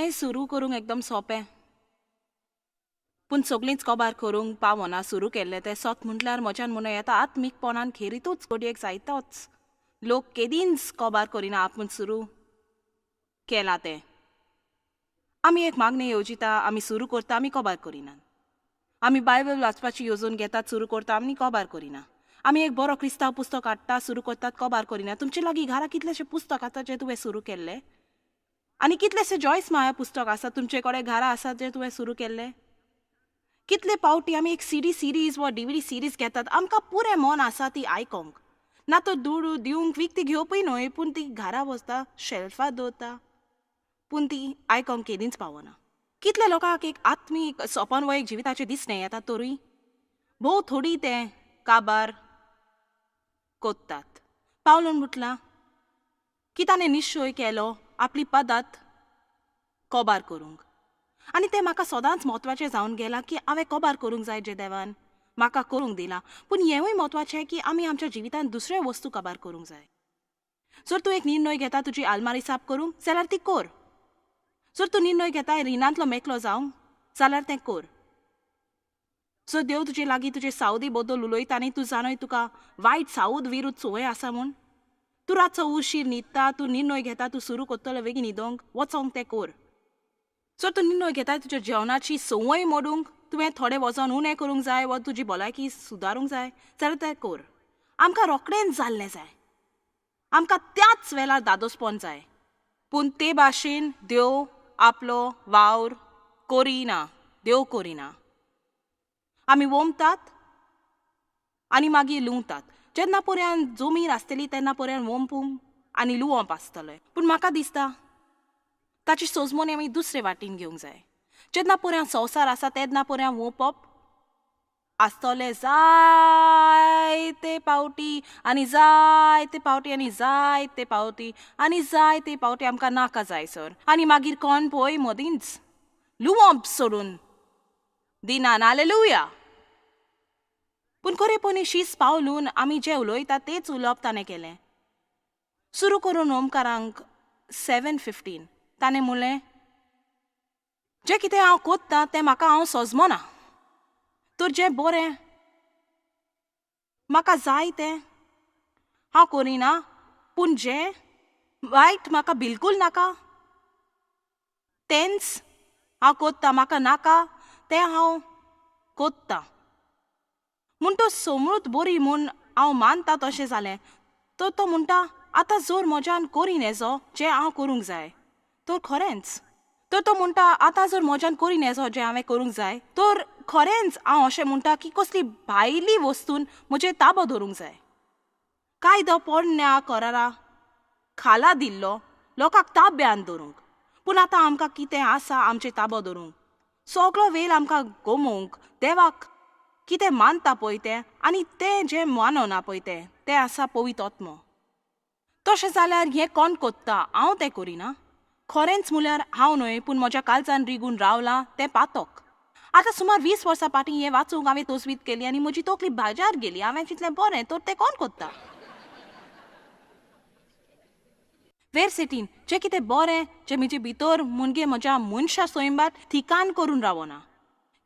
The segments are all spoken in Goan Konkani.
कितेंय सुरू करूंक एकदम सोंपें, पूण सगळींच कबार करूंक पावना. सुरू केल्लें तें सत म्हटल्यार म्हज्यान म्हणूं येता आत्मीकपणान खेरीतूच घडयेक जायतोच लोक केदींच कबार करिना आपूण सुरू केलां तें. आमी एक मागणें येवजिता, आमी सुरू करता, आमी कबार करिनात. आमी बायबल वाचपाची येवजण घेतात, सुरू करता, आमी कबार करिना. आमी एक बरो क्रिस्तांव पुस्तक हाडटा, सुरू करतात, कबार करिना. तुमचे लागीं घरा कितलेशे पुस्तक आसा जें तुवें सुरू केल्लें, आनी कितलेशे जॉयस माया पुस्तक आसा तुमचे कडेन घरा आसा जें तुवें सुरू केल्लें. कितले पावटी आमी एक सीडी सिरीज वा डीव्हीडी सिरीज घेतात, आमकां पुरें मन आसा ती आयकोंक, ना तर दुडू दिवंक विकती घेवपूय न्हय, पूण ती घरा बसता शेल्फार दवरता, पूण ती आयकोंक केदींच पावना. कितले लोकांक एक आत्मीक सपन वा एक जिविताचें दिसणें येता तरूय भोव थोडी तें काबार कोत्तात. पावलून म्हटलां की ताणें निश्चय केलो आपली पदात कबार करूंक, आनी तें म्हाका सदांच म्हत्वाचें जावन गेलां की हांवें कबार करूंक जाय जें देवान म्हाका करूंक दिलां. पूण हेंवूय म्हत्वाचें की आमी आमच्या जिवितांत दुसऱ्यो वस्तू कबार करूंक जाय. जर तूं एक निर्णय घेता तुजी आलमारी साफ करूंक जाल्यार ती कर. जर तूं निर्णय घेता रिणांतलो मेकळो जावंक जाल्यार तें कर. जर देव तुजे लागीं तुजे सावदी बद्दल उलयता आनी तूं जाणय तुका वायट सावद विरुद्ध संवय आसा म्हूण, तूं रातचो उशीर न्हिदता, तूं निर्णय घेता तूं सुरू करतलो बेगीन न्हिदोंक वचोंक, तें कर. जर तूं निर्णय घेता तुज्या जेवणाची संवय मोडूंक, तुवें थोडें वजन उणें करूंक जाय वा तुजी भलायकी सुदारूंक जाय जाल्यार तें कर. आमकां रोखडेंच जाल्लें जाय, आमकां त्याच वेळार दादोसपण जाय, पूण ते भाशेन देव आपलो वावर करिना, देव करिना. आमी वोमतात आनी मागीर लुंवतात. जेन्ना पर्यंत जमीन आसतली तेन्ना पर्यंत वोमपूंक आनी लुंवप आसतलें, पूण म्हाका दिसता ताची सोजमणी आमी दुसरे वाटेन घेवंक जाय. जेन्ना पर्यंत संवसार आसा तेन्ना पर्यंत वोंपप आसतलें जायते पावटी आनी जायते पावटी आनी जायते पावटी आनी जायते पावटी आमकां नाका जाय सर. आनी मागीर कोण पळय मदींच लुंवप सोडून दिना. हालेलुया. पूण खरेपणी शीस पावलून आमी जें उलयता तेच उलोवप ताणें केलें. सुरू करून ओमकारांक 7:15 ताणें म्हणलें, जें कितें हांव कोत्ता तें म्हाका हांव सोजमना, तर जें बरें म्हाका जाय तें हांव करिना, पूण जें वायट म्हाका बिलकूल नाका तेंच हांव कोत्ता, म्हाका नाका तें हांव कोत्ता. म्हूण तो समृद्ध बरी म्हूण हांव मानता तशें जालें. तर तो म्हणटा आतां जर म्हज्यान करीन हेजो जें हांव करूंक जाय तर खरेंच, तर तो म्हणटा आतां जर म्हज्यान करीन हेजो जें हांवें करूंक जाय तर खरेंच हांव अशें म्हणटा की कसली भायली वस्तून म्हजेर ताबो धरूंक जाय. कायदो पोरण्या करारा खाला दिल्लो लोकांक ताब्यान धरूंक, पूण आतां आमकां कितें आसा आमचें ताबो धरूंक, सगळो वेळ आमकां गमोवंक देवाक कितें मानता पळय तें आनी तें जें मानना पळय तें तें आसा पवित्र आत्मो. तशें जाल्यार हें कोण कोत्ता, हांव तें करिना. खरेंच म्हळ्यार हांव न्हय, पूण म्हज्या काळजान रिगून रावलां तें पातक. आतां सुमार 20 वर्सां फाटीं हें वाचूंक हांवें तोजवीत केली आनी म्हजी तकली बाजार गेली. हांवें चिंतलें बरें तर तें कोण कोत्ता. वेरसेटीन जें कितें बरें जें म्हजे भितर मुणगे म्हज्या मनशा स्वयंबात ठिकाण करून रावना,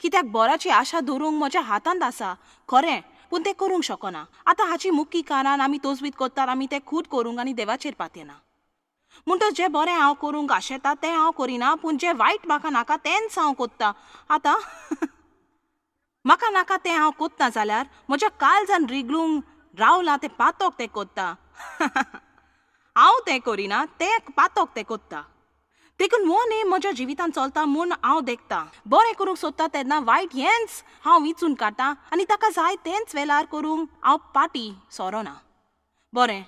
कित्याक बऱ्याची आशा धरूंक म्हज्या हातांत आसा खरें, पूण तें करूंक शकना. आतां हाची मुख्य कारण आमी तोजवीत करतात, आमी तें खूद करूंक आनी देवाचेर पातयेना. म्हणटच जें बरें हांव करूंक आशेता तें हांव करिना, पूण जें वायट म्हाका नाका तेंच हांव कोत्ता. आतां म्हाका नाका तें हांव कोत्ता जाल्यार म्हज्या काळजान रिगलूंक रावलां तें पातक तें कोत्ता. हांव तें करिना, तें पातक तें कोत्ता. देखून हो नेम म्हज्या जिवितांत चलता म्हूण हांव देखता. बरें करूंक सोदता तेन्ना वायट हेंच हांव विचून काडटा आनी ताका जाय तेंच वेळार करूंक हांव पाटी सोरोना. बरें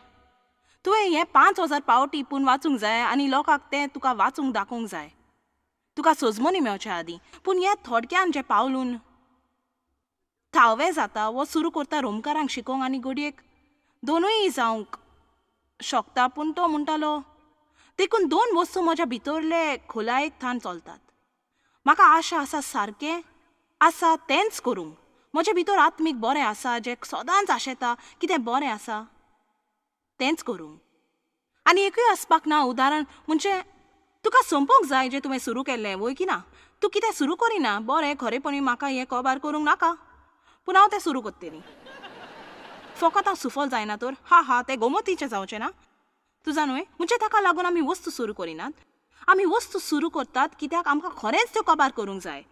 तुवें हें 5000 पावटी पूण वाचूंक जाय आनी लोकांक तें तुका वाचूंक दाखोवंक जाय, तुका सोजमणी मेळच्या आदीं. पूण हें थोडक्यान जें पावलून थावें जाता वो सुरू करता रोमकारांक शिकोवंक आनी घडयेक दोनूय जावंक शकता. पूण तो म्हणटालो देखून दोन वस्तू म्हज्या भितरले खोलायेक थान चलतात. म्हाका आशा आसा सारकें आसा तेंच करूंक, म्हजे भितर आत्मीक बरें आसा जें सदांच आशेता कितें बरें आसा तेंच करूंक. आनी एकूय आसपाक ना उदाहरण म्हणजे तुका सोंपोवंक जाय जें तुवें सुरू केल्लें, वय की ना? तूं कितें सुरू करिना, बरें खरेपणी म्हाका हें कबार करूंक नाका, पूण हांव तें सुरू करतली. फकत हांव सुफल जायना तर हा हा तें गोमतीचें जावचें ना, तुजा न्हय? म्हणजे ताका लागून आमी वस्तू सुरू करिनात. आमी वस्तू सुरू करतात कित्याक आमकां खरेंच त्यो कबार करूंक जाय,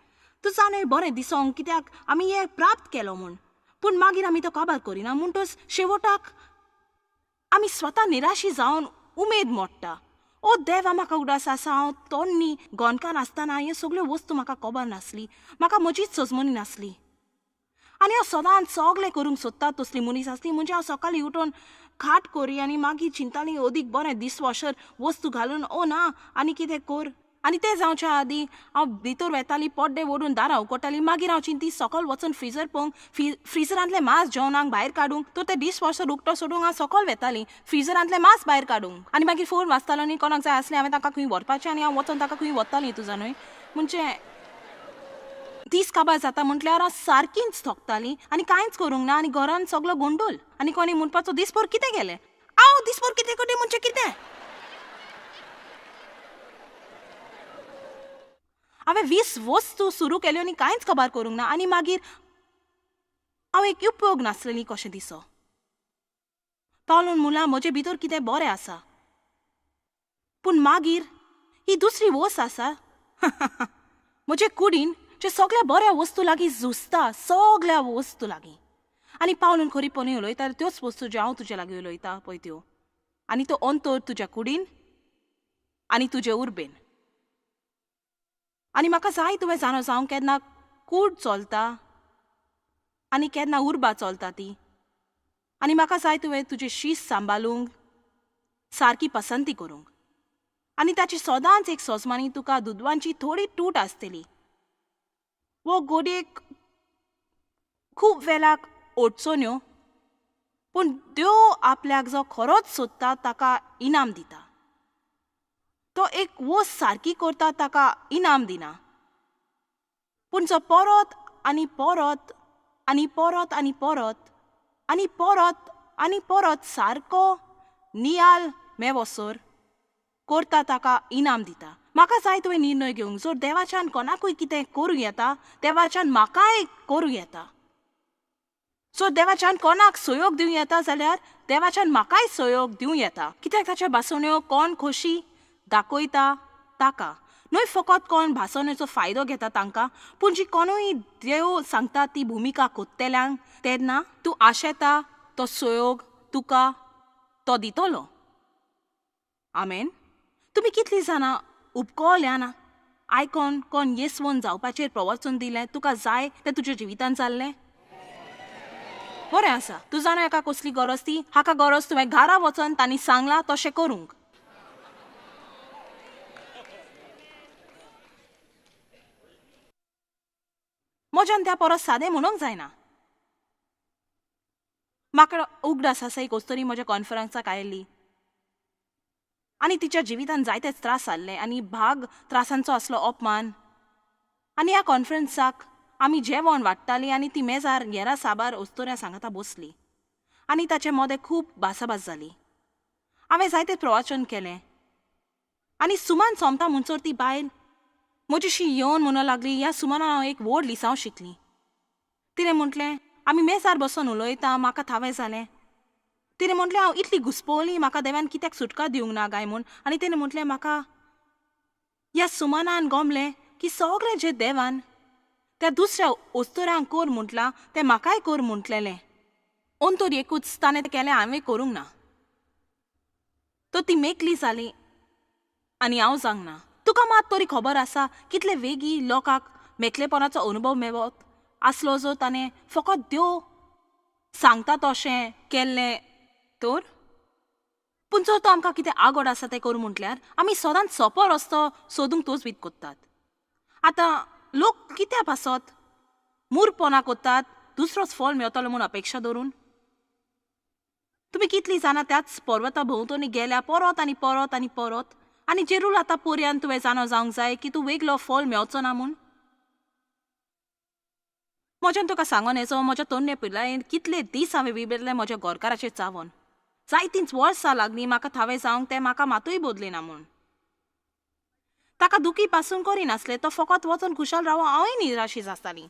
तुजा न्हय? बरें दिसोंक कित्याक आमी हें प्राप्त केलो म्हूण, पूण मागीर आमी तो कबार करिना म्हणटच शेवटाक आमी स्वता निराशी जावन उमेद मोडटा. ओ देवा, म्हाका उडास आसा, हांव तोन्नी गोंयकार आसतना ह्यो सगळ्यो वस्तू म्हाका खबर नासली, म्हाका म्हजीच सजमणी नासली आनी हांव सदांच सगळें करूंक सोदता तसली मनीस आसली. म्हणजे हांव सकाळीं उठून खाट करी आनी मागीर चिंताली अदीक बरें डिशवॉशर वस्तू घालून ओ ना आनी कितें कर, आनी तें जावच्या आदीं हांव भितर वेताली, पड्डे ओडून दारां उगडटाली. मागीर हांव चिंती सकयल वचून फ्रिजर पळोवंक, फ्रिजरांतलें मांस जेवणाक भायर काडूंक, तर तें डिशवॉशर उकतो सोडूंक हांव सकयल वेताली फ्रिजरांतलें मांस भायर काडूंक. आनी मागीर फोन वाजतालो आनी कोणाक जाय आसलें हांवें ताका खंय व्हरपाचें आनी हांव वचोन ताका खंय व्हरताली, तुजा न्हय? म्हणजे दीस काबार जाता म्हटल्यार हांव सारकीच थकताली आनी कांयच करूंक ना आनी घरान सगलो गोंदोल आनी कोणी म्हणपाचो दिसभर कितें गेलें, हांव दिसभर कितें करता म्हणजे कितें? हांवें 20 वस्तू सुरू केल्यो आनी कांयच खबर करूंक ना आनी मागीर हांव एक उपयोग नासलेली कशें दिसो. पावलून म्हणलां म्हजे भितर कितें बरें आसा, पूण मागीर ही दुसरी वस्त आसा म्हजे कुडीन जे सगळ्या बऱ्या वस्तू लागीं झुजता, सगळ्या वस्तू लागीं. आनी पावलून खरीपणी उलयता त्योच वस्तू ज्यो हांव तुजे लागीं उलयता पळय त्यो, आनी तो अंतर तुज्या कुडीन आनी तुजे उर्बेन. आनी म्हाका जाय तुवें जाणो जावंक केन्ना कूड चलता आनी केन्ना उर्बा चलता ती, आनी म्हाका जाय तुवें तुजें शीस सांबाळूंक, सारकी पसंती करूंक, आनी ताची सदांच एक सोजमानी तुका दुदवांची थोडी तूट आसतली. वो गोडयेक खूब वेळाक अडचण्यो, पूण देव आपल्याक जो खरोच सोदता ताका इनाम दिता. तो एक वस्त सारकी करता ताका इनाम दिना, पूण जो परत आनी परत आनी परत आनी परत आनी परत आनी परत सारको नियाल मेवसर करता ताका इनाम दिता. म्हाका जाय तुवें निर्णय घेवंक, जर देवाच्यान कोणाकूय कितें करूं येता, देवाच्यान म्हाकाय करूं येता. सो देवाच्यान कोणाक सहयोग दिवं येता जाल्यार देवाच्यान म्हाकाय सहयोग दिवं येता, कित्याक ताच्या भासण्यो कोण खोशी दाखयता ताका, न्हय फकत कोण भासण्याचो फायदो घेता तांकां, पूण जी कोणूय देव सांगता ती भुमिका कोत्तेल्यांक तेन्ना तूं आशेता तो सहयोग तुका तो दितलो. आमेन. तुमी कितलीं जाणां उपकरल्या ना आयकोन कोण येसवण जावपाचेर प्रवचन दिलें, तुका जाय तें तुज्या जिवितान जाल्लें? बरें आसा, तूं जाणा हाका कसली गरज ती, हाका गरज तुवें घरा वचोन तांणी सांगलां तशें करूंक. म्हज्यान त्या परस सादें म्हणूंक जायना. म्हाका उगडास आसा एक अस्तुरी म्हज्या कॉन्फरन्साक आयिल्ली आनी तिच्या जिवितान जायतेच त्रास जाल्ले आनी भाग त्रासांचो आसलो अपमान. आनी ह्या कॉन्फरन्साक आमी जेवण वाडटाली आनी ती मेजार घेरा साबार अस्तुऱ्यां सांगाता बसली आनी ताचे मदें खूब भासाभास जाली. हांवें जायते प्रवचन केलें आनी सुमान सोंपता म्हणसर ती बायल म्हजीशी येवन म्हणूंक लागली, ह्या सुमानान हांव एक व्हड लिसांव शिकली. तिणें म्हटलें आमी मेजार बसून उलयता, म्हाका थावें जालें. तिणें म्हटलें हांव इतली घुस्पवली, म्हाका देवान कित्याक सुटका दिवंक ना काय म्हूण. आनी तिणें म्हटलें म्हाका ह्या सुमानान गमलें की सगळें जें देवान त्या दुसऱ्या अस्तुऱ्यांक कर म्हटलां तें म्हाकाय कर म्हटलेलें, अंतर एकूच ताणें केलें हांवें करूंक ना. तर ती मेकली जाली आनी हांव जावंक ना. तुका मात तरी खबर आसा कितले वेगीं लोकांक मेकलेपणाचो अनुभव मेळत आसलो जो ताणें फकत देव सांगता तशें केल्लें तर. पूण जर तो आमकां कितें आगोड आसा तें करूं म्हटल्यार आमी सदांच सोंपो रस्तो सोदूंक तोच बीत करतात. आतां लोक कित्या पासत मूर्खपणां करतात दुसरोच फल मेळटलो म्हूण अपेक्षा धरून. तुमी कितलीं जाणां त्याच पर्वता भोंवतणी गेल्या परत आनी परत आनी परत, आनी जेरूल आतां पर्यंत तुवें जाणो जावंक जाय की तूं वेगळो फल मेळचो ना म्हूण. म्हज्यान तुका सांगोन येचो म्हज्या तरणे पिरायेन कितले दीस हांवें विबेतले म्हज्या घरकाराचेर चावोन, जायतींच वर्सां लागलीं म्हाका थावें जावंक तें म्हाका मातूय बदलिना म्हूण. ताका दुखी पासून करिनासलें, तो फकत वचून खुशाल रावो. हांवूय निराशी आसताली.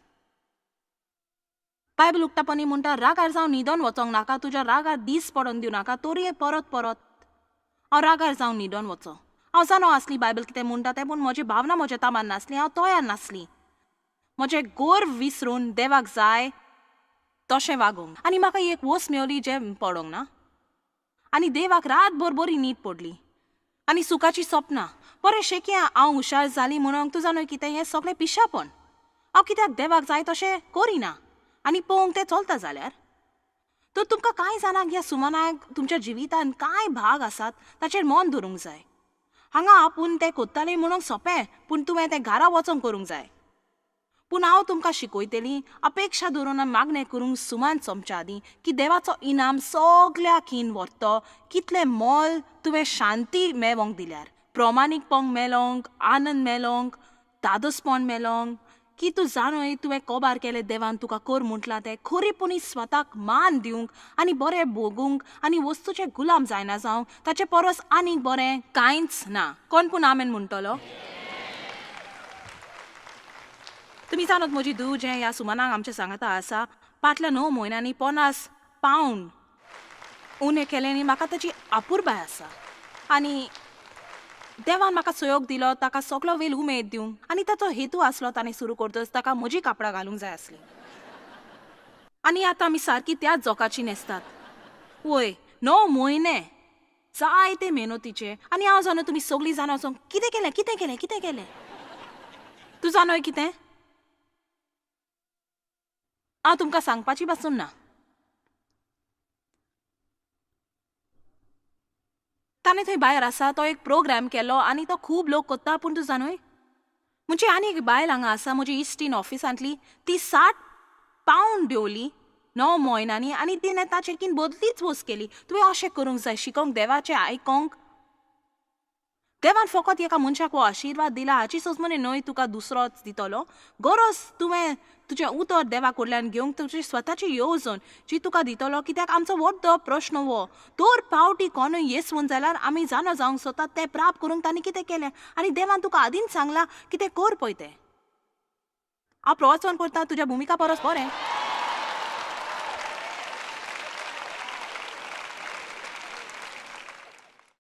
बायबल उक्तापणी म्हणटा, रागार जावन न्हिदोन वचोंक नाका, तुज्या रागार दीस पडोन दिवं नाका. तोरीय परत परत हांव रागार जावन न्हिदोन वचो. हांव जाणो आसली बायबल कितें म्हणटा तें, पूण म्हजी भावना म्हज्या तामान नासली, हांव तयार नासली म्हजें गोर्व विसरून देवाक जाय तशें वागोवंक. आनी म्हाका एक वस्त मेवली जें पडोंक ना, आनी देवाक रातभर बरी न्हीद पडली आनी सुखाची सपनां. बरें शेकया हांव हुशार जाली म्हणून तूं जाणो कितें, हें सगळें पिशापण. हांव कित्याक देवाक जाय तशें करिना आनी पळोवंक तें चलता जाल्यार. तर तुमकां कांय जाणांक ह्या सुमनाक तुमच्या जिवितांत कांय भाग आसात ताचेर मन धरूंक जाय. हांगा आपूण तें कोत्तालें म्हणूंक सोंपें, पूण तुवें तें घरा वचोंक करूंक जाय. पूण हांव तुमकां शिकयतली अपेक्षा धरून मागणें करूंक सुमान सोंपच्या आदीं की देवाचो इनाम सगल्या खीन व्हरतो. कितलें मोल तुवें शांती मेळोंक दिल्यार, प्रमाणीकपण मेलोंक, आनंद मेलोंक, धादोसपण मेलोंक, की तूं जाणय तुवें कोबार केलें देवान तुका कर म्हटलां तें खरेपणी स्वताक मान दिवंक आनी बरें भोगूंक आनी वस्तूचें गुलाम जायना जावंक, ताचे परस आनीक बरें कांयच ना. कोण पूण आमेन म्हणटलो? तुमी जाणत म्हजी धूव जें ह्या सुमनाक आमच्या सांगाता आसा, फाटल्या 9 म्हयन्यांनी 50 पावंड उणें केलें आनी म्हाका ताची अपुरबाय आसा. आनी देवान म्हाका सहयोग दिलो ताका सगलो वेळ उमेद दिवंक, आनी ताचो हेतू आसलो ताणें सुरू करतच ताका म्हजी कापडां घालूंक जाय आसलीं. आनी आतां आमी सारकी त्याच जोकाची न्हेसतात. वय 9 म्हयने जायते मेहनतीचे. आनी हांव जाणो तुमी सगळीं जाणां वचोंक कितें केलें कितें केलें कितें केलें. तूं जाणोय कितें? हांव तुमकां सांगपाची पासून ना. ताणें थंय भायर आसा तो एक प्रोग्राम केलो आनी तो खूब लोक कोत्ता. पूण तूं जाणूय म्हणजे आनी एक बायल हांगा आसा म्हजी इश्टीन ऑफिसांतली, ती 60 पावंड देंवली 9 म्हयन्यांनी आनी तिणें ताचेर किन बदलीच वस्त केली. तुवें अशें करूंक जाय, शिकोंक देवाचें आयकोंक. देवान फकत एका मनशाक हो आशिर्वाद दिला हाची सोजमणी न्हय तुका दुसरोच दितलो. गरज तुवें तुजें उतर देवा कडल्यान घेवंक, तुजी स्वताची येवजण जी तुका दितलो. कित्याक आमचो व्हडलो प्रश्न हो, दर पावटी कोणूय येसवून जाल्यार आमी जाणो जावंक सोदतात तें प्राप्त करूंक तांणी कितें केलें. आनी देवान तुका आदींच सांगलां कितें कर पळय तें. हांव प्रवचन करता तुज्या भुमिका परस बरें.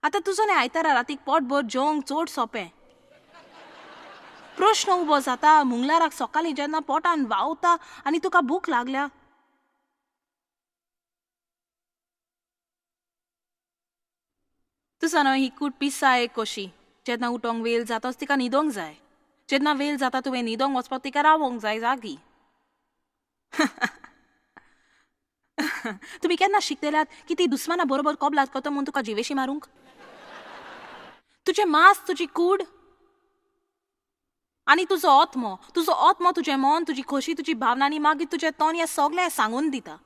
आतां तुजो न्ही आयतारा रातीक पोटभर जेवंक चड सोंपें. प्रश्न उबो जाता मंगळाराक सकाळीं जेन्ना पोटान व्हांवता आनी तुका भूक लागल्या. तूं जाणा ही कूड पिसाय कशी, जेन्ना उठोंक वेळ जाताच तिका न्हिदोंक जाय, जेन्ना वेळ जाता तुवें न्हिदोंक वचपाक तिका रावोंक जाय जागी. तुमी केन्ना शिकतल्यात की ती दुस्माना बरोबर कबलात करता म्हूण तुका जिवेशी मारूंक? तुजें मांस, तुजी कूड आनी तुजो आत्मो, तुजो आत्मो तुजें मन, तुजी खोशी, तुजी भावना आनी मागीर तुजें तोंड हें सगळें सांगून दिता.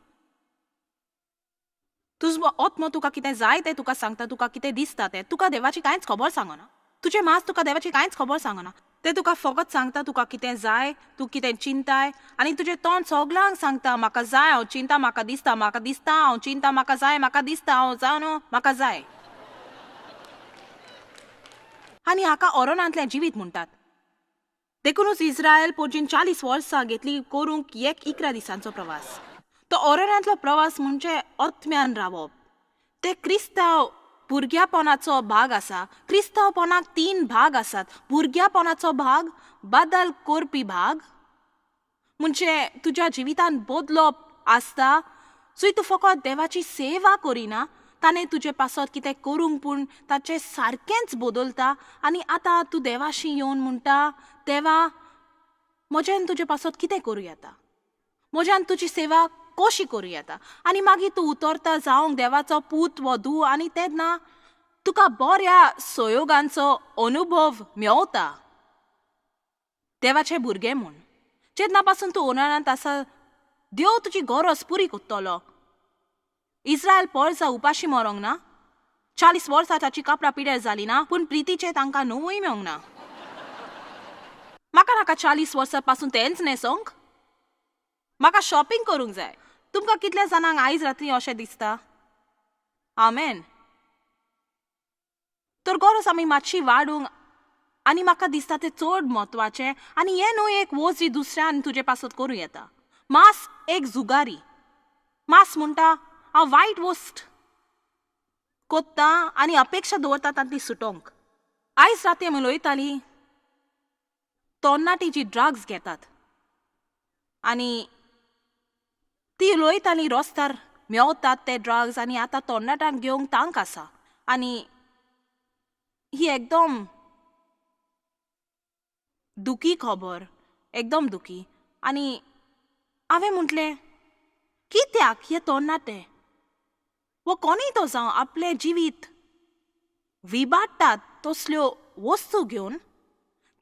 तुजो आत्मो तुका कितें जाय तें तुका सांगता, तुका कितें दिसता तें. तुका देवाची कांयच खबर सांगना. तुजें मांस तुका देवाची कांयच खबर सांगना. तें तुका फकत सांगता तुका कितें जाय, तूं कितें चिंताय, आनी तुजें तोंड सगळ्यांक सांगता म्हाका जाय, हांव चिंता, म्हाका दिसता, म्हाका दिसता, हांव चिंता, म्हाका जाय, म्हाका दिसता, हांव जाणो, म्हाका जाय. आनी हाका ओरोनांतलें जिवीत म्हणटात. देखूनच इस्रायल पोरजीन 40 वर्सां घेतली करूंक एक 11 दिसांचो प्रवास. तो ओरोनांतलो प्रवास म्हणजे आत्म्यान रावप. ते क्रिस्तांव भुरग्यापणाचो भाग आसा. क्रिस्तांवपणाक 3 भाग आसात. भुरग्यापणाचो भाग, बदल करपी भाग म्हणजे तुज्या जिवितांत बदलप आसता, जंय तूं फकत देवाची सेवा करिना, ताणें तुजे पासत कितें करूंक पूण ताचें सारकेंच बदलता. आनी आतां तूं देवाशी येवन म्हणटा, देवा म्हज्यान तुजे पासत कितें करूं येता, म्हज्यान तुजी सेवा कशी करूं येता. आनी मागीर तूं उतरता जावंक देवाचो पूत वो धूव, आनी तेन्ना तुका बऱ्या सहयोगांचो अनुभव मेवता देवाचें भुरगें म्हूण. जेन्ना पासून तूं ओनारांत आसा, देव तुजी गरज पुरी करतलो. इस्रायल परसा उपाशी मरोंक ना, 40 वर्सां ताची कापडां पिड्यार जाली ना, पूण प्रितीचें तांकां नवूय मेवंक ना. म्हाका नाका 40 वर्सां पासून तेंच न्हेसोंक, म्हाका शॉपिंग करूंक जाय. तुमकां कितल्या जाणांक आयज राती अशें दिसता? आमेन. तर गरज आमी मातशी वाडूंक आनी म्हाका दिसता तें चड म्हत्वाचें आनी हें न्हय एक वोज जी दुसऱ्यान तुजे पासत करूं येता. मास एक जुगारी. मास म्हणटा हांव वायट वस्त कोत्ता आनी अपेक्षा दवरता तांतली सुटोंक. आयज राती आमी उलयताली तरणाटी जी ड्रग्स घेतात आनी ती उलयताली रस्त्यार मेवतात ते ड्रग्स आनी आतां तरणाट्यांक घेवंक तांक आसा आनी ही एकदम दुखी खबर, एकदम दुखी. आनी हांवें म्हटलें कित्याक हे तरणाटे वो कोणूय तो जावं आपलें जिवीत विबाडटात तसल्यो वस्तू घेवन.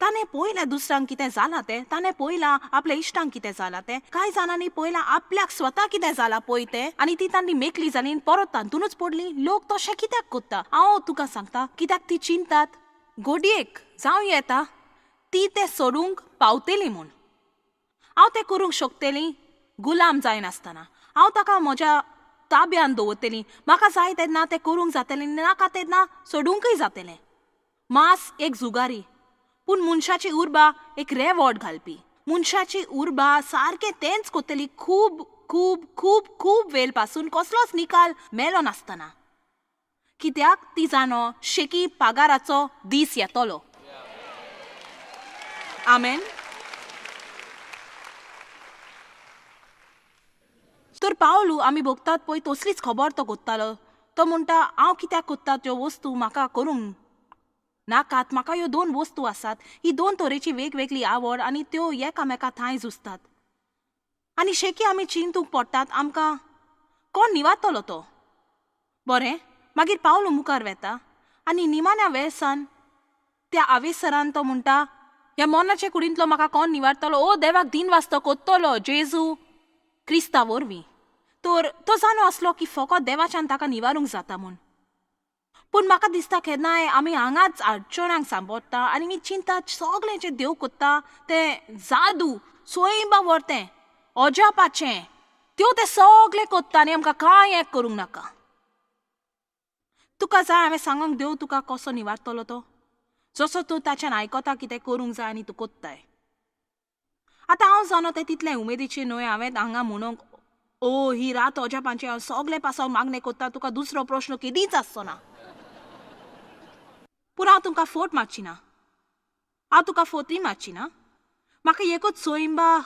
ताणें पळयलें दुसऱ्यांक कितें जालां तें, ताणें पळयलां आपल्या इश्टांक कितें जालां तें, कांय जाणांनी पळयलां आपल्याक स्वता कितें जालां पळय तें आनी ती तांणी मेकली जाली आनी परत तातूंतच पडली. लोक तशें कित्याक करता हांव तुका सांगता, कित्याक ती चिंतात गोडयेक जावं येता ती तें सोडूंक पावतली म्हूण. हांव तें करूंक शकतली गुलाम जायनासतना. हांव ताका म्हज्या ताब्यान दवरतली, म्हाका जाय तेन्ना तें करूंक जातलें, नाका तेन्ना सोडूंकय जातलें. मास एक जुगारी, पूण मनशाची उर्बा एक रेवॉर्ड घालपी. मनशाची उर्बा सारकें तेंच कोत्तली खूब खूब खूब खूब वेळ पासून कसलोच निकाल मेलो नासतना, कित्याक ती जाणो शेकी पागाराचो दीस येतलो. आमेन. तर पावलू आमी भोगतात पळय तसलीच खबर तो कोत्तालो. तो म्हणटा हांव कित्याक कोत्ता त्यो वस्तू म्हाका करूंक नाकात, म्हाका ह्यो दोन वस्तू आसात, ही दोन तरेची वेगवेगळी आवड आनी त्यो एकामेका थांय झुजतात. आनी शेकी आमी चिंतूंक पडटात आमकां कोण निवारतलो तो. बरें, मागीर पावलू मुखार वेता आनी निमाण्या वेळसान त्या आवेसरान तो म्हणटा ह्या मरणाचे कुडींतलो म्हाका कोण निवारतलो, ओ देवाक दिन वास्तो कोत्तलो जेजू क्रिस्ता वरवीं. तर तो जाणो आसलो की फकत देवाच्यान ताका निवारूंक जाता म्हूण. पूण म्हाका दिसता केन्नाय आमी हांगाच अडचणांक सांपडटा आनी मी चिंता सगळें जें देव कोत्ता तें जादू सोयंबा व्हरतें अजापाचें त्यो तें सगळें कोत्ता आनी आमकां कांय एक करूंक नाका. तुका जाय हांवें सांगूंक देव तुका कसो निवारतलो तो, जसो तूं ताच्यान आयकता कितें करूंक जाय आनी तूं कोत्ताय. आतां हांव जाणो तें तितलें उमेदीचें न्हय हांवें हांगा म्हणूंक ओ ही रात अजापांचें हांव सगळें पासो मागणें कोत्ता, तुका दुसरो प्रश्न केदीच आसचो ना. पूण हांव तुमकां फोट मारची ना, हांव तुका फोटय मारची ना. म्हाका एकूच सोयंबा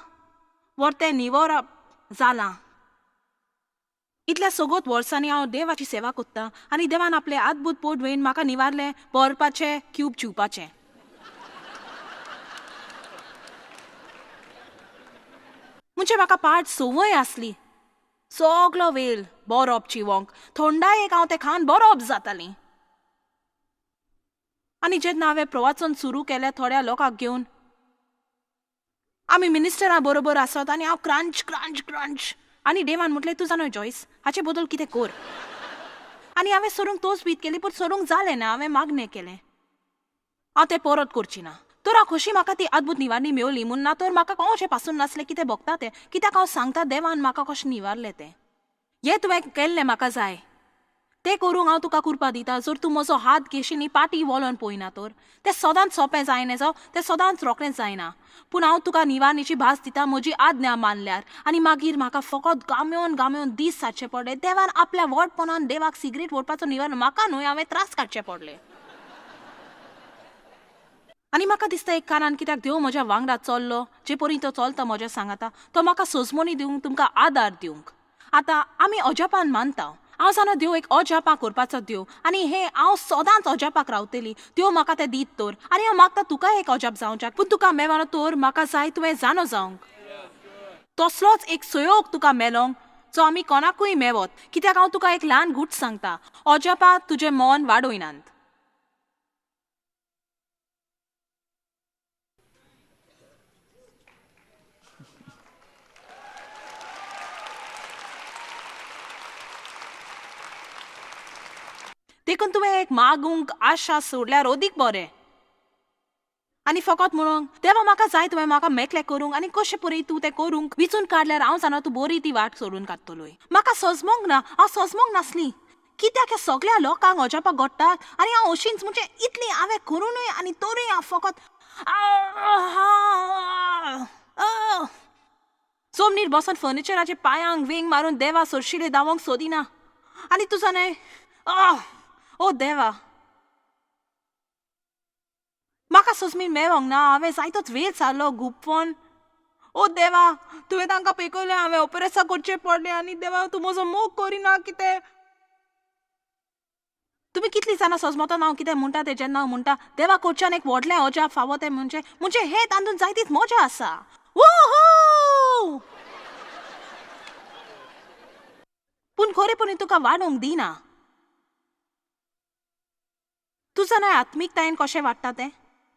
व्हरतें निवरप जालां. इतल्या सगोत वर्सांनी हांव देवाची सेवा कोत्ता आनी देवान आपलें अद्भुत पोटवेन म्हाका निवारलें बरपाचें क्यूब चिवपाचें. म्हणजे म्हाका पाट संवय आसली सगलो वेळ बरोप चिवोंक, थंडायेक हांव तें खावन बरोप जातालीं. आनी जेन्ना हांवें प्रवाचन सुरू केलें थोड्या लोकांक घेवन, आमी मिनिस्टरा बरोबर आसत आनी हांव क्रंच क्रंच क्रंच आनी देवान म्हटलें तूं जाणो जॉयस हाचे बदल कितें कर. आनी हांवें सरूंक तोच बीत केली पूण सरूंक जालें ना. हांवें मागणें केलें हांव तें परत करची ना. तर हांव खोशी म्हाका ती अद्भुत निवारणी मेवली म्हूण, ना तर म्हाका कशें पासून नासलें कितें भोगता तें, कित्याक हांव सांगता देवान म्हाका कशें निवारलें तें. हें तुवें केल्लें म्हाका जाय तें करूंक हांव तुका कुरपा दिता. जर तूं म्हजो हात घेशी न्ही पाटी वळोन पळयना तर तें सदांच सोंपें जायना जावं तें सदांच रोखडेंच जायना, पूण हांव तुका निवारणीची भास दिता म्हजी आज्ञा मानल्यार. आनी मागीर म्हाका फकत गामेवन गामेवन दीस सारचे पडले. देवान आपल्या व्हडपणान देवाक सिगरेट ओडपाचो निवारण म्हाका न्हय हांवें त्रास काडचे पडले. आनी म्हाका दिसता एक कारण कित्याक देव म्हज्या वांगडा चल्लो जे परी तो चलता म्हज्या सांगाता, तो म्हाका सोजमणी दिवंक तुमकां आदार दिवंक. आतां आमी अजापान मानता, हांव जाणा देव एक अजापां करपाचो देव आनी हे हांव सदांच अजापाक रावतली. देव म्हाका तें दीत तर आनी हांव मागता तुका एक अजाप जावच्याक, पूण तुका मेळना तर म्हाका जाय तुवें जाणो जावंक तसलोच एक सहयोग तुका मेलोंक जो आमी कोणाकूय मेवत. कित्याक हांव तुका एक ल्हान गूट सांगता, अजापां तुजें मन वाडयनात. देखून तुवें एक मागूंक आशा सोडल्यार अदीक बरें आनी फकत म्हणूंक देवा म्हाका जाय तुवें म्हाका मेकळें करूंक आनी कशें परी तूं तें करूंक विचून काडल्यार हांव जाणा तूं बरी ती वाट सोडून काडटलोय. म्हाका सजमोंक ना, हांव सजमोंक नासली कित्याक ह्या सगळ्या लोकांक अजापां घडटात आनी हांव अशींच म्हणजे इतली हांवें करुनूय आनी तरूय हांव फकत जमनीर बसून फर्निचराचे पांयांक वेंग मारून देवा सरशिले धांवंक सोदिना आनी तूं जाणा ओ देवा म्हाका सोजमीन मेळोंक ना. हांवें जायतोच वेळ सारलो गुपवन. ओ देवा तुवें तांकां पेकयलें, हांवें ऑपरेसां करचें पडलें आनी देवा तूं म्हजो मोग करिना कितें. तुमी कितलीं जाणां सोजमता हांव कितें म्हणटा तें जेन्ना हांव म्हणटा देवा कडच्यान एक व्हडलें अजाप फावो तें म्हणजे म्हणजे हें तातूंत जायतीच मजा आसा. वोहो पूण खरेपणी तुका वाडोवंक दिना. तूं जाणा आत्मीकतायेन कशें वाडटा तें.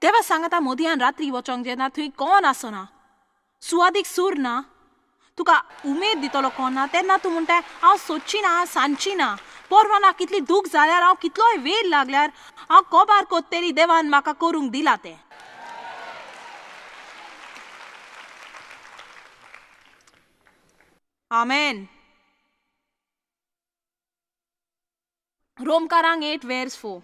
देवा सांगता मदयान रात्री वचोंक जेन्ना थंय कोण आसना, सुवादीक सूर ना, तुका उमेद दितलो कोण ना, तेन्ना तूं म्हणटा हांव सोदची ना, सांजची ना, परवा ना कितली दूख जाल्यार, हांव कितलोय वेळ लागल्यार हांव कोबार कोत्तेली देवान म्हाका करूंक दिला तें. आमेन. रोमकारांक 8:4.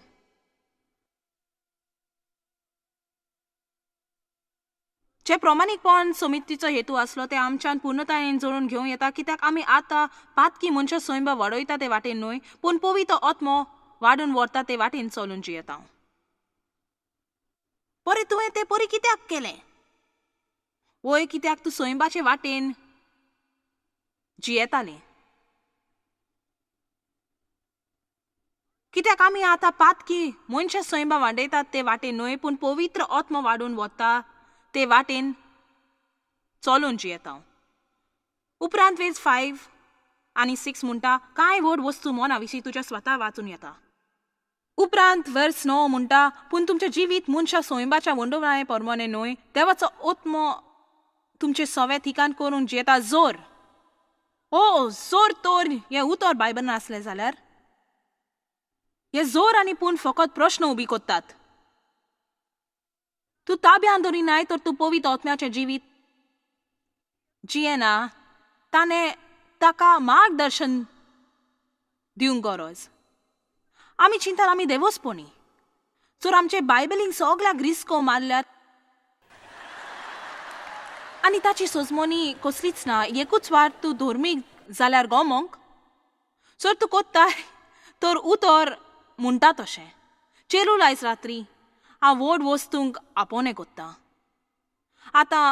जे प्रमाणीकपण समितीचो हेतू आसलो ते आमच्यान पूर्णतायेन जोडून घेवं येता, कित्याक आमी आतां पातकी मनशां सैंबा वाडयता ते वाटेन न्हय, पूण पवित्र आत्मो वाडून व्हरता ते वाटेन चलून जियेता. परे तुवें तें परी कित्याक केलें? वय कित्याक तूं सैंबाचे वाटेन जियेतालें? कित्याक आमी आतां पातकी मनशां सैंबा वाडयतात ते वाटेन न्हय, पूण पवित्र आत्मो वाडून वता ते वाटेन चलून जियेता. उपरांत वेज 5 आनी 6 म्हणटा कांय व्हड वस्तू मना विशीं तुज्या स्वता वाचून येता. उपरांत वर्स 9 म्हणटा पूण तुमचें जिवीत मनशां सैंबाच्या वंडोवणाये प्रमाणे न्हय, देवाचो आत्मो तुमचें सवें ठिकाण करून जियेता. जोर ओ जोर तर हें उतर बायबलान आसलें जाल्यार हे जोर आनी पूण फकत प्रश्न उबी करतात. तूं ताब्यान दवरिनाय तर तूं पवित्र आत्म्याचें जिवीत जियेना. ताणें ताका मार्गदर्शन दिवंक गरज. आमी चिंतात आमी देवस्पणी जर आमचे बायबलींक सगळ्या ग्रिस्को मारल्यात आनी ताची सोजमणी कसलीच ना. एकूच वार तूं धर्मीक जाल्यार गोमोंक जर तूं कोत्ताय तर उतर म्हणटा तशें. चेरूल आयज रात्री हांव व्हड वस्तूंक आपोवणें कोत्तां. आतां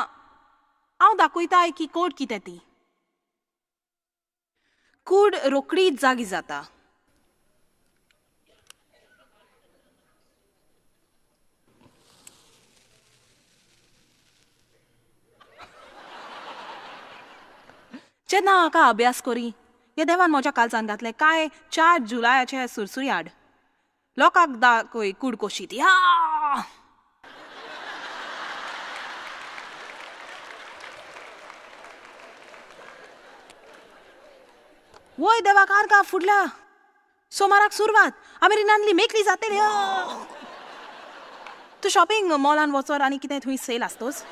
हांव दाखयताय की कोड कितें ती. कूड रोकडीच जागी जाता. जेन्ना हाका अभ्यास करी हे देवान म्हज्या कालचान घातलें कांय 4 जुलयाचे सुरसुरी हाड लोकांक दाखय कूड कशी ती. वय देवाक आर्गां फुडल्या सोमाराक सुरवात आमी रिणांतली मेकळी जातली. तूं शॉपिंग मॉलान वचर आनी कितें थंय सेल आसतोच.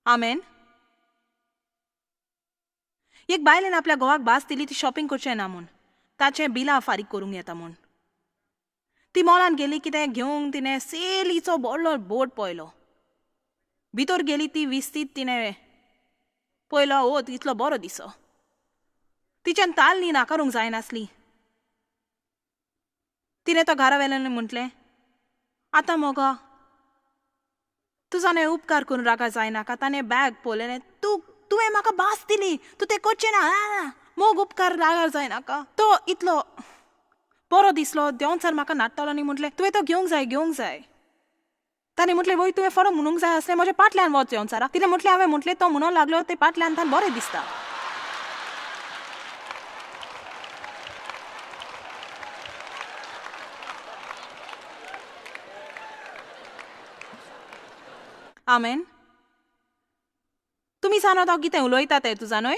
आमेन. एक बायलेन आपल्या घोवाक भास दिली ती शॉपिंग करचें ना म्हूण, ताचें बिलां फारीक करूंक येता म्हूण. ती मॉलान गेली कितें घेवंक, तिणें सेलीचो व्हडलो बोर्ड पळयलो. भितर गेली ती विस्तीत तिणें पळयलो ओ इतलो बरो दिसो. तिच्यान तालनी नाकारूंक जायनासली. तिणें तो घरा वेल्यान म्हटलें आतां मोगा तूं जाणें उपकार करून रागा जायनाका. ताणें बॅग पळयलें, तूं तुवें म्हाका भास दिली, तूं तें करचें ना, मोग उपकार रागार जायनाका. तो इतलो बरो दिसलो देंवचार म्हाका नाडटालो आनी म्हटलें तुवें तो घेवंक जाय घेवंक जाय. ताणें म्हटलें वय तुवें फरक म्हणूंक जाय आसलें म्हज्या पाटल्यान वच देंवचारा. तिणें म्हटलें हांवें म्हटलें तो म्हणूंक लागलो ते पाटल्यान तान बरें दिसता. आमेन. तुमी जाणा हांव कितें उलयता तें तूं जाणय.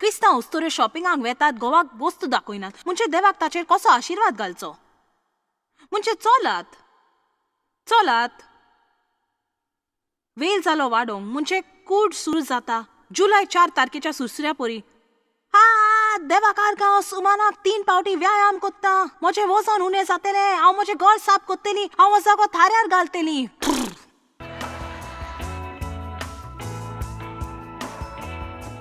क्रिस्तांव उस्तुऱ्यो शॉपिंगाक वेतात, गोवाक वस्तू दाखयनात म्हणजे देवाक ताचेर कसो आशिर्वाद घालचो. म्हणजे चलात चलात वेल जालो वाडोवंक म्हणजे कूड सुरू जाता जुलय 4 तारखेच्या सुसऱ्या परी. हा देवाकार गांव सुमानाक 3 पावटी व्यायाम कोत्ता, म्हजें वजन उणें जातलें, हांव म्हजें घर साफ कोत्तली, हांव हो जागो थाऱ्यार घालतली.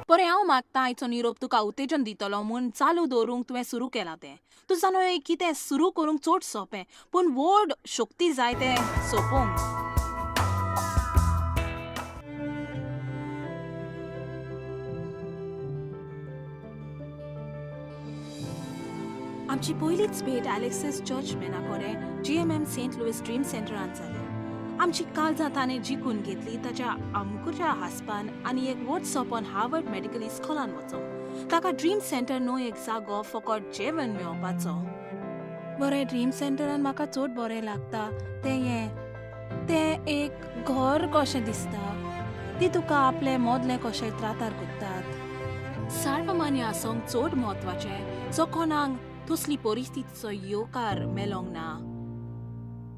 बरें हांव मागता आयचो निरोप तुका उत्तेजन दितलो म्हूण चालू दवरूंक तुवें सुरू केलां तें. तूं जाणो कितें सुरू करूंक चड सोंपें पूण व्हड शक्ती जाय तें सोंपोवंक. आमची पयलीच भेट एलेक्सिस चर्च मेना कडेन GMM Saint Louis dream सेंटरांत जाली. आमची काळजां ताणें जिखून घेतली ताच्या आमकुच्या हांसपान आनी एक व्हड सपन हार्वर्ड मेडिकल इस्कॉलान वचोंक. ताका ड्रीम सेंटर न्हय एक जागो फकत जेवण मेळोवपाचो. बरें ड्रीम सेंटरान म्हाका चड बरें लागता तें हें, तें एक घर कशें दिसता, ती तुका आपलें मोदलें कशें त्रातार करतात. सार्वमान्य आसूंक चड म्हत्वाचें जो कोणाक तसली परिस्थितीचो येवकार मेलोंक ना.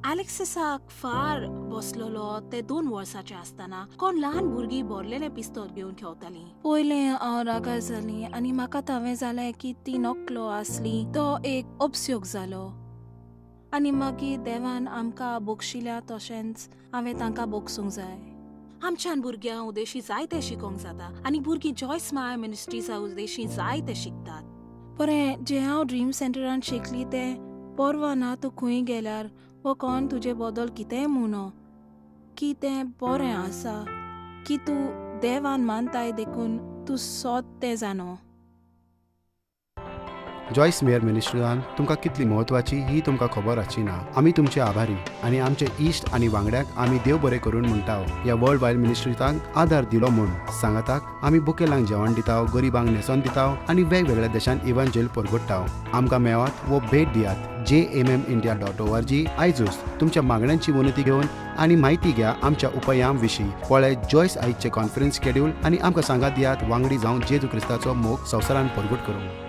एलेक्सिसाक फार बसलेलो ते 2 वर्सांचे आसतना कोण ल्हान भुरगीं भरलेलें पिस्तोल घेवन खेळटालीं. पयलें हांव रागार जालीं आनी म्हाका तावें जालें की ती नकलो आसली, तो एक अपसयोग जालो. आनी मागीर देवान आमकां बक्षिल्या तशेंच हांवें तांकां बक्षूंक जाय. आमच्यान भुरग्यां उद्देशी जायतें शिकोवंक जाता आनी भुरगीं जॉयस माय मिनिस्ट्रीजा उद्देशी जायतें शिकतात. बरें जें हांव ड्रीम सेंटरान शिकली तें परवा ना तूं खंय गेल्यार वो कोण तुजे बदल कितेंय म्हणो की तें बरें आसा की तूं देवान मानताय देखून तूं सोद तें जाणो. जॉयस मेयर मिनिस्ट्रीन तुमकां कितली म्हत्वाची ही तुमकां खबर आसची ना. आमी तुमचे आभारी आनी आमचे इश्ट आनी वांगड्यांक आमी देव बरें करून म्हणटा ह्या वर्ल्ड वायड मिनिस्ट्रींक आदार दिलो म्हूण. सांगाताक आमी बुकेलांक जेवण दिता, गरिबांक न्हेसोन दिता आनी वेगवेगळ्या देशांत इव्हांजेल परगट्टा. आमकां मेळात वो भेट दियात jmmindia.org. आयजूच तुमच्या मागण्यांची विनंती घेवन आनी म्हायती घ्या आमच्या उपायां विशीं. पळय जॉयस आयचे कॉन्फरन्स शेड्यूल आनी आमकां सांगात दियात वांगडी जावन जेजू क्रिस्ताचो मोग संवसारान परगट करूंक.